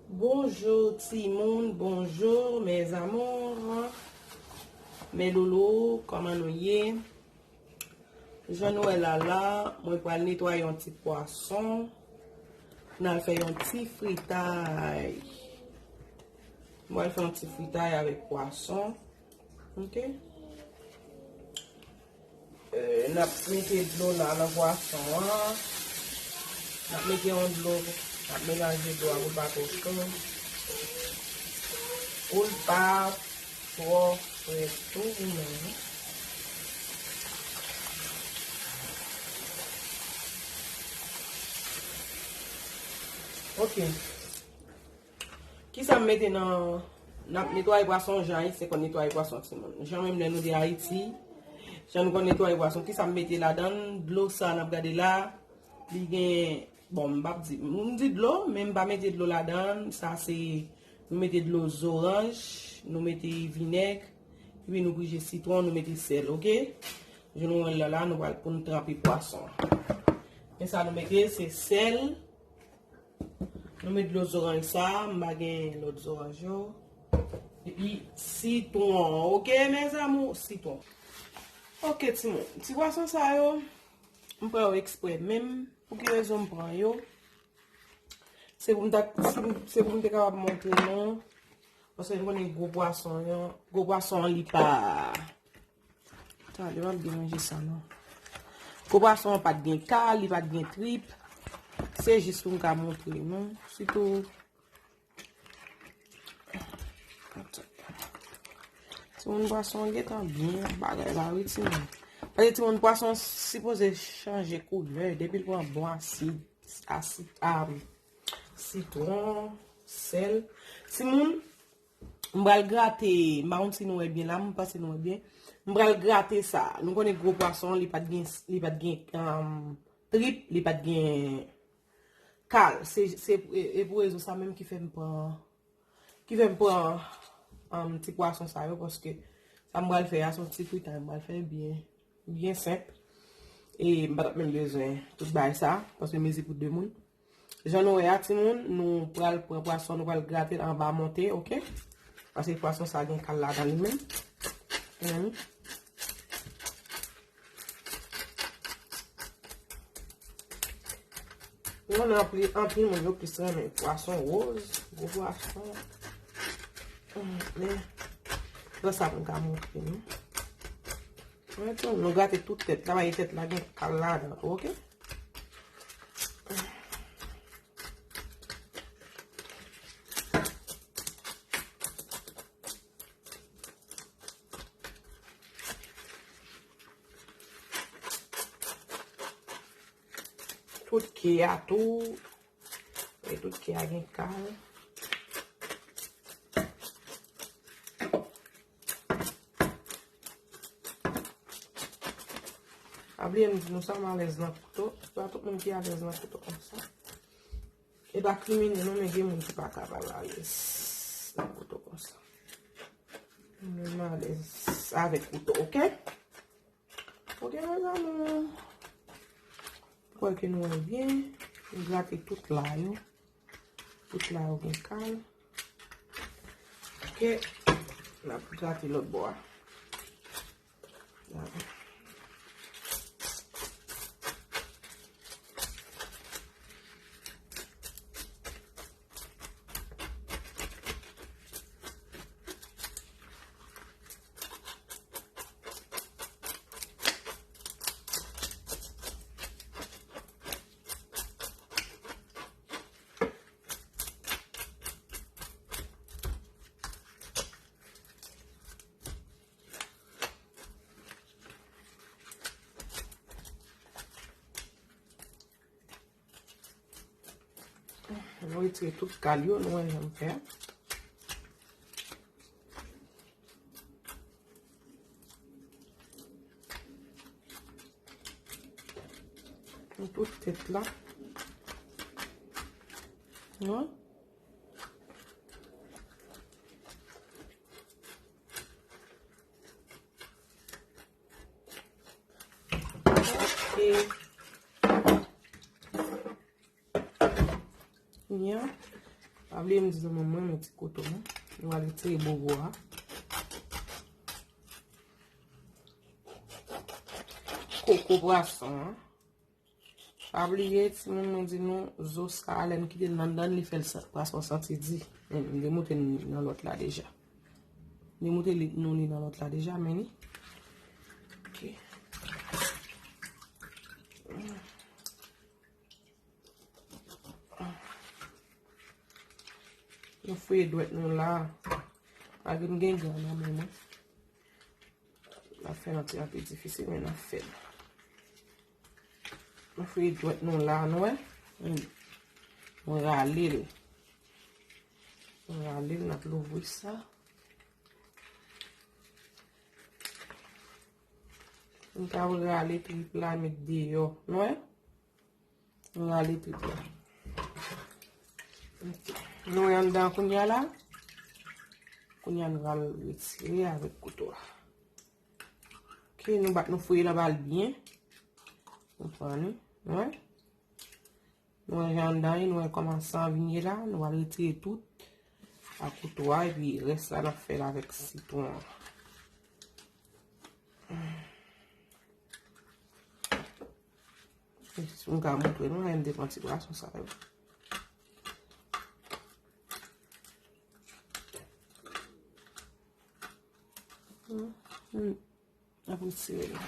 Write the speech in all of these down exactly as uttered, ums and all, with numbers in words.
Bonjou timoun, bonjou mes amours, mes loulous, kòman nou ye? Jan nou wè la la, mwen pral netwaye yon ti pwason. N al fè yon ti fritay. Mwen pral fè yon ti fritay avèk pwason. Ok. Euh, n ap mete dlo la nan pwason an. N ap mete yon dlo, n ap melanje dlo a pou l pa twò cho. Pou l pa twò fre tou, men. Ok. Kisa m mete nan, n ap netwaye pwason jan Ayisyen konn netwaye pwason timoun. Jan menm lè nou te Ayiti, jan nou konn netwaye pwason. Kisa m mete ladan l? Dlo sa n ap gade la, li gen, bon, m p ap di, m di dlo, men m pa mete dlo ladan l. Sa se, nou mete dlo zoranj, nou mete vinèg, epi nou prije sitwon, nou mete sèl, ok? Jan nou wè l la, la, nou pral pou n tranpe pwason. Men sa nou mete, se sèl, nou met dlo zoranj sa, m pa gen lòt zoranj yo. Epi sitwon, ok, mes amours, sitwon. Ok, timoun, ti pwason sa yo, m pran yo eksprè menm. Pou ki rezon m pran yo? Se pou m ta, si m, se pou m te kapab montre nou. Paske nou konnen gwo pwason an, gwo pwason an li pa Tande, m ap byen ranje sa non. Gwo pwason an pa t gen kal, li pa t gen trip. Se jis pou m ka montre nou. Sitou, timoun, pwason an gentan byen bagay la wi timoun. Paske timoun, pwason an sipoze chanje koulè depi l pran bon asid, asid, a, sitwon, sèl. Timoun, M pral grate, m pa konn si nou wè byen la, m panse nou wè byen. M pral grate sa. Nou konnen gwo pwason, li pa t gen, li pa t gen, um, trip, li pa t gen kal. Se, se, e, e pou rezon sa menm ki fè m pran, ki fè m pran, um, ti pwason sa yo, paske sa m pral fè a, se yon ti fritay m pral fè byen, byen senp. E m pa t ap menm bezwen tout bagay sa, paske m mezi pou de moun. Jan nou wè a, timoun, nou pral pran pwason, nou pral grate l anba monte, ok? Paske pwason sa gen kal ladan li menm. Mezanmi. Nou konnen anpil, anpil moun yo plis renmen pwason woz, gwo pwason. Men, nan sa pou m ka montre nou. Wè tou, nou grate tout tèt la, paske tèt la gen kal ladan tou, ok? Tout ke a tou. E tout ke a gen kal. Pa bliye m di nou sa, m alèz nan kouto. Se pa tout moun ki alèz nan kouto konsa. E pa krimine non, men gen moun ki pa kapab alèz nan kouto konsa. Men m alèz avèk kouto, ok? Ok, mes amours. Kwè ke nou wè byen. Nou grate tout la yo. Tout la yo gen kal. Ok. N ap grate lòt bò a. Nou retire tout kal yo, nou wè jan m fè a. Pou tout tèt la. Non? Ok. Kounye a, Pa bliye m di nou, mwen, mwen renmen ti koton an. Nou al retire bobo a. Koko pwason an. Pa bliye, timoun, mwen di nou, zo sa a, lè n kite l anndan, li fè l sa, pwason santi di. Men, m te montre n nan lòt la deja. M te montre li, nou li nan lòt la deja, men li. Ok. Nou fouye dwèt nou la. Malgre m gen gan nan men mwen. N ap fè l antre anpil difisil, men n ap fè l. Nou fouye dwèt nou la, nou wè. Nou rale l. Nou rale l, n ap louvri sa. Nou ka rale trip la, met deyò, nou wè. Rale trip la. Ok. Nou wè anndan kounye a la. Kounye a nou pral retire avèk kouto a. Ok, nou bat nou fouye la ba l byen. Konprann wi. Nou wè? Nou wè jan anndan ye, nou wè kòman san vin ye la. Nou pral retire tout ak kouto a, epi rès la n ap fè l avèk sitwon an. Si m ka montre nou, lè m te pran ti pwason sa yo. Hmm, hmm. Apre tire la.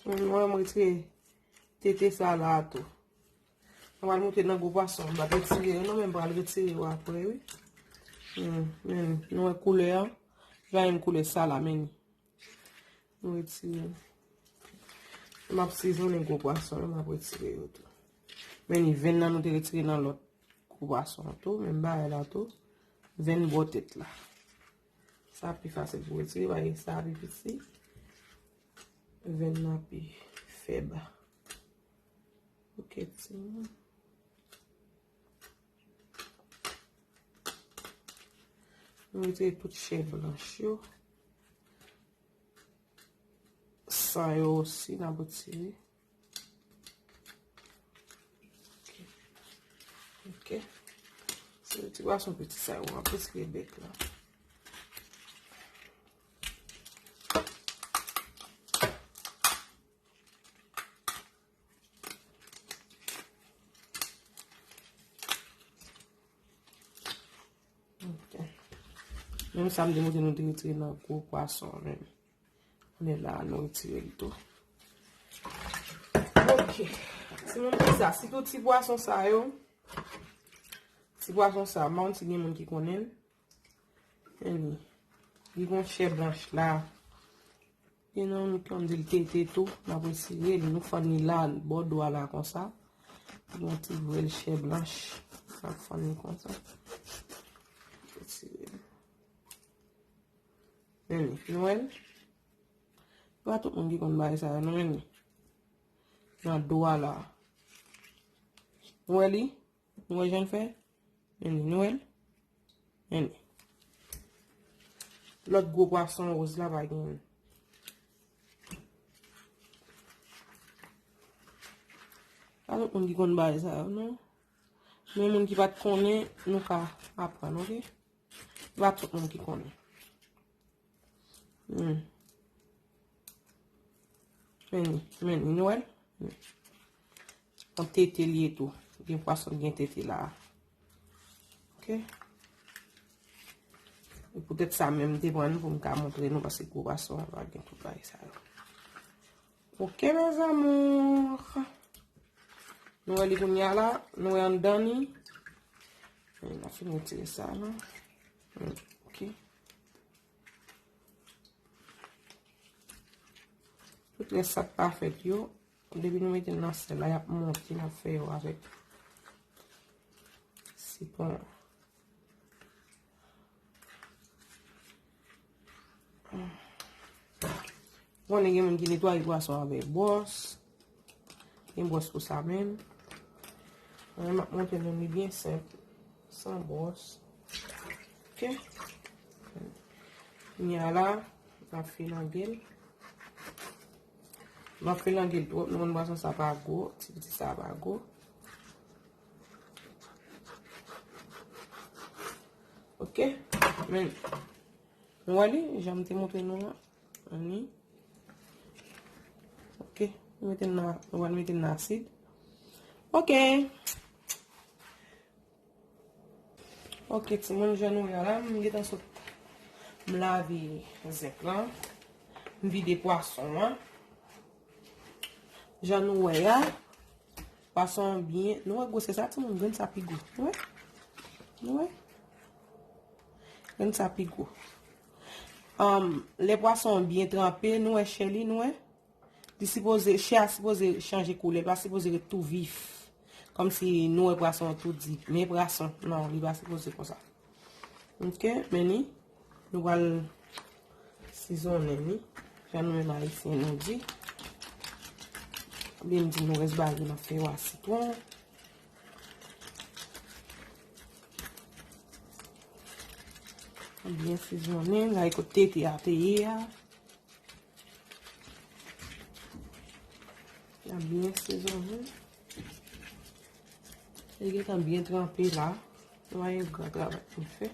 Mwen, mwen retire tete sa la tou. Mwen pral monte nan gwo pwason. M ap retire yo, non, men m pral retire yo apre, wi. Hmm, men, nou wè koulè an. Li pa menm koulè sa la, men. Nou retire. M ap sizonnen gwo pwason yo, m ap retire yo tou. Men ni venn nan nou te retire nan lòt gwo pwason an tou, menm bagay la tou. Venn bò tèt la. Sa pi fasil pou retire, paske sa pi piti. Venn nan pi fèb. Ok, timoun. Nou retire tout chè blanch yo. San yo osi, n ap retire. Ok. Ok. Se ti pwason piti sa yo, ap retire bèk la. Ok. Menm sa m te montre nou te retire nan gwo pwason an menm. Ann la, nou retire l tou. Ok. Timoun ki sa, sitou ti pwason sa yo. Ti pwason sa, m pa konn si gen moun ki konnen l. Men li, li gon chè blanch la. Gen nan moun ki konn di l tete tou, n ap retire l, nou fann li la, bò do a la konsa. Li gon ti vrèl chè blanch, n ap fann li konsa. Retire l. Men li, nou wè l? Pa tout moun ki konn bagay sa yo, non, men li. Nan do a la. Nou wè li? Nou wè jan l fè? Men li, nou wè l? Men li. Lòt gwo pwason woz la pa gen. Pa tout moun ki konn bagay sa yo, non. Men moun ki pa t konnen, nou ka aprann, ok? Pa tout moun ki konnen. Hmm. Men li, men li, nou wè l? Hmm. Yon tete li ye tou. Gen pwason, gen tete la. Ok? E poutèt sa menm, m te pran l pou m ka montre nou, paske gwo pwason an pa gen tout bagay sa yo. Ok, mes amours. Nou wè li kounye a la, nou wè anndan li. E n a fin retire sa la. Hmm, ok. Tout rès sa k pa fèt yo, depi nou mete l nan sèl la, y ap monte, n ap fè yo avèk sitwon. Ou konnen gen moun ki netwaye pwason avèk bwòs. Gen bwòs pou sa menm. Mwen, m ap montre nou li byen senp, san bwòs. Ok. Kounye a la, m ap filangel. M ap filangel twòp, nou konn pwason sa pa gwo, ti piti sa pa gwo. Ok. Men, nou wè li, jan m te montre nou an. Anni. Ok. Nou mete l nan, nou pral mete l nan asid. Ok. Ok, timoun, jan nou wè a la, m gentan sot, m lave zenk lan, m vide pwason an. Jan nou wè a, pwason an byen, nou wè gwosè sa, timoun, grenn sa pi gwo. Nou wè? Nou wè? Grenn sa pi gwo. Anm, lè pwason an byen tranpe, nou wè chè li, nou wè? Li sipoze, chè a sipoze chanje koulè, li pa sipoze ret tou vif. Kòmsi nou wè pwason an tou di. Men pwason, non, li pa sipoze konsa. Ok, men ni, nou pral sizonnen ni. Jan nou menm Ayisyen nou di. Oubyen m di nou rès bagay nan fè yo a sitwon. Byen sizonnen, gade kote te a te ye a. L ap byen sezonnen. Li gentan byen tranpe la. Nou wè yon gran travay pou n fè.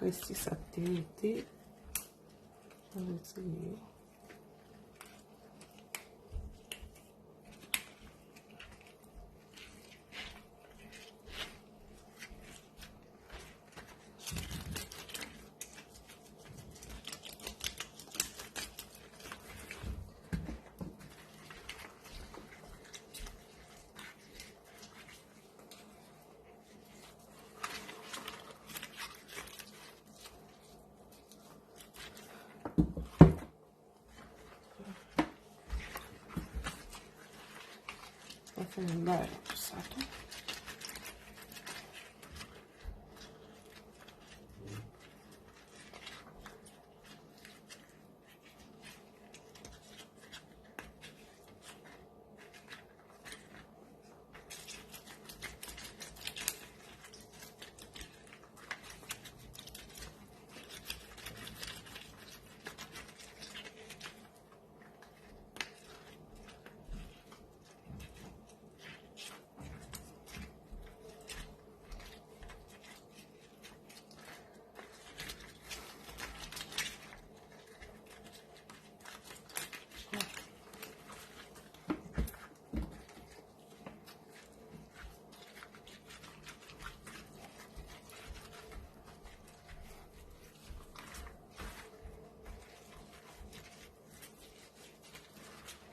Reste sa k te rete. Mwen retire yo. Anfen, m ba sa tou.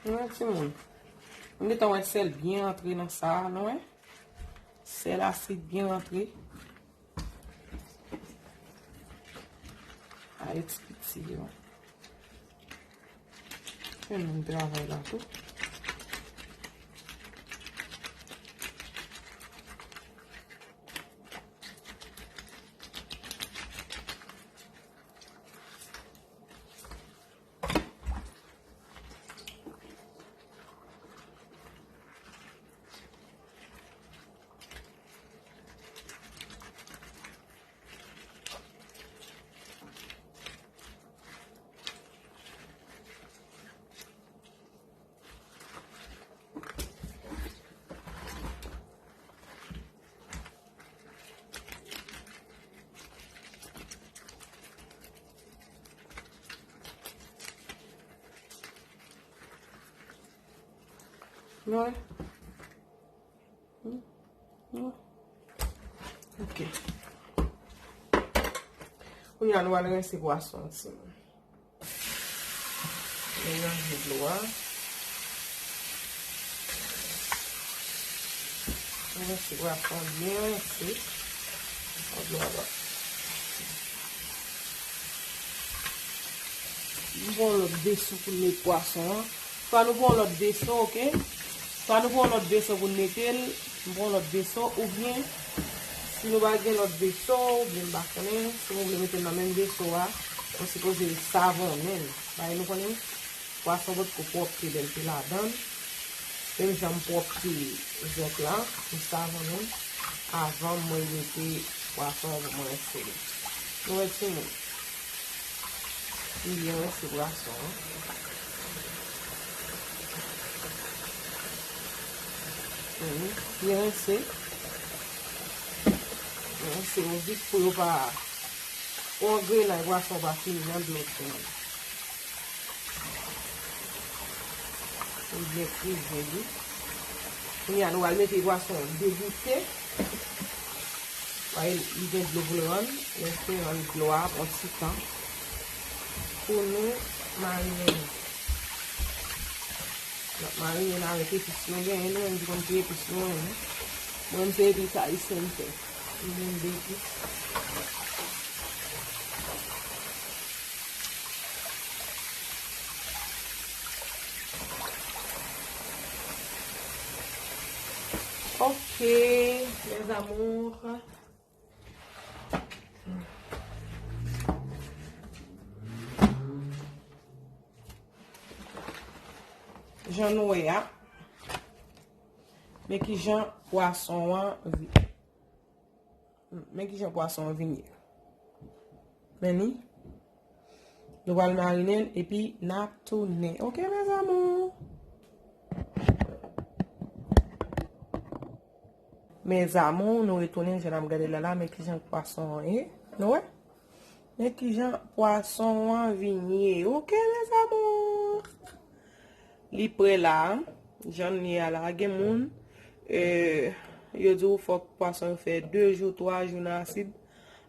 Nou wè, timoun. M gentan wè sèl byen antre nan sa a, nou wè. Sèl asid byen antre. A yo ti piti yo. Fè menm travay la tou. Nou wè? Hmm? Nou wè? Ok. Kounye a, nou al rense pwason an, timoun. Melanje dlo a. Rense pwason an byen rense. Fò dlo a pa. M pran yon lòt veso pou n met pwason an. Swa nou pran yon lòt veso, ok? Swa nou pran yon lòt veso pou n mete l, m pran yon lòt veso, oubyen si nou pa gen lòt veso, oubyen m pa konnen, si nou vle mete l nan menm veso a, nou sipoze savonnen l. Bagay nou konnen, Pwason potko pwòpte lè l te ladan l. Menm jan m pwòpte zèk la, m sav menm, avan mwen mete pwason an pou mwen rense l. Nou wè timoun. M byen rense pwason an. Mhm. Byen rense. Byen rense yo vit pou yo pa, pou angrenay pwason pa fini nan dlo tou. Li byen kriye li. Kounye a, nou pral mete pwason an degoute. Paske li gen dlo pou l rann. Lèse rann dlo a pran ti tan pou nou marinen li. N ap marinen l avèk epis nou genyen, nou menm ki konn ki epis nou renmen. Mwen menm se epis ayisyen m fè. M gen de epis. Ok, mes amours. Jan nou wè a, men kijan pwason an vi-, men kijan pwason an vin ye. Men li, nou pral marinen l epi n ap tounen. Ok, mes amours. Mes amours, nou retounen, jan n ap gade l la, men kijan pwason an ye. Nou wè? Men kijan pwason an vin ye. Ok, mes amours. Li prè la. Jan l ye a la, gen moun, euh, yo di w fòk pwason yo fè de jou, twa jou nan asid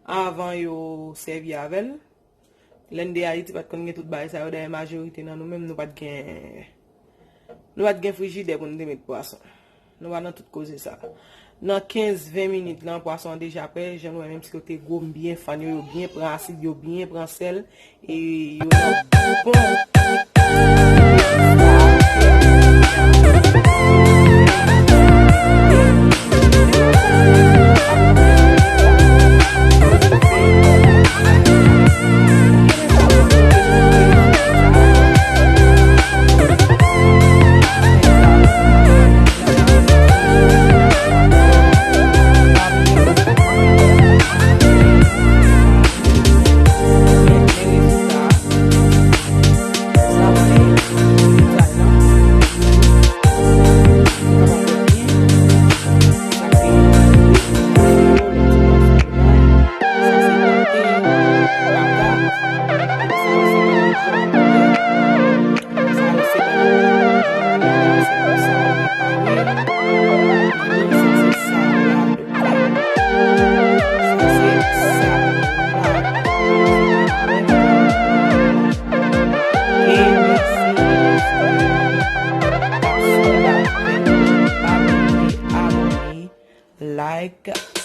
avan yo sèvi avè l. Lè n te Ayiti, pa t konn gen tout bagay sa yo, dayè majorite nan nou menm, nou pa t gen, nou pa t gen frijidè pou n te met pwason. Nou pa nan tout koze sa. Nan kenz, ven minit lan, pwason an deja prè, jan nou wè, menm si yo te gwo, m byen fann yo, yo byen pran asid, yo byen pran sèl, e yo nan bon. Like,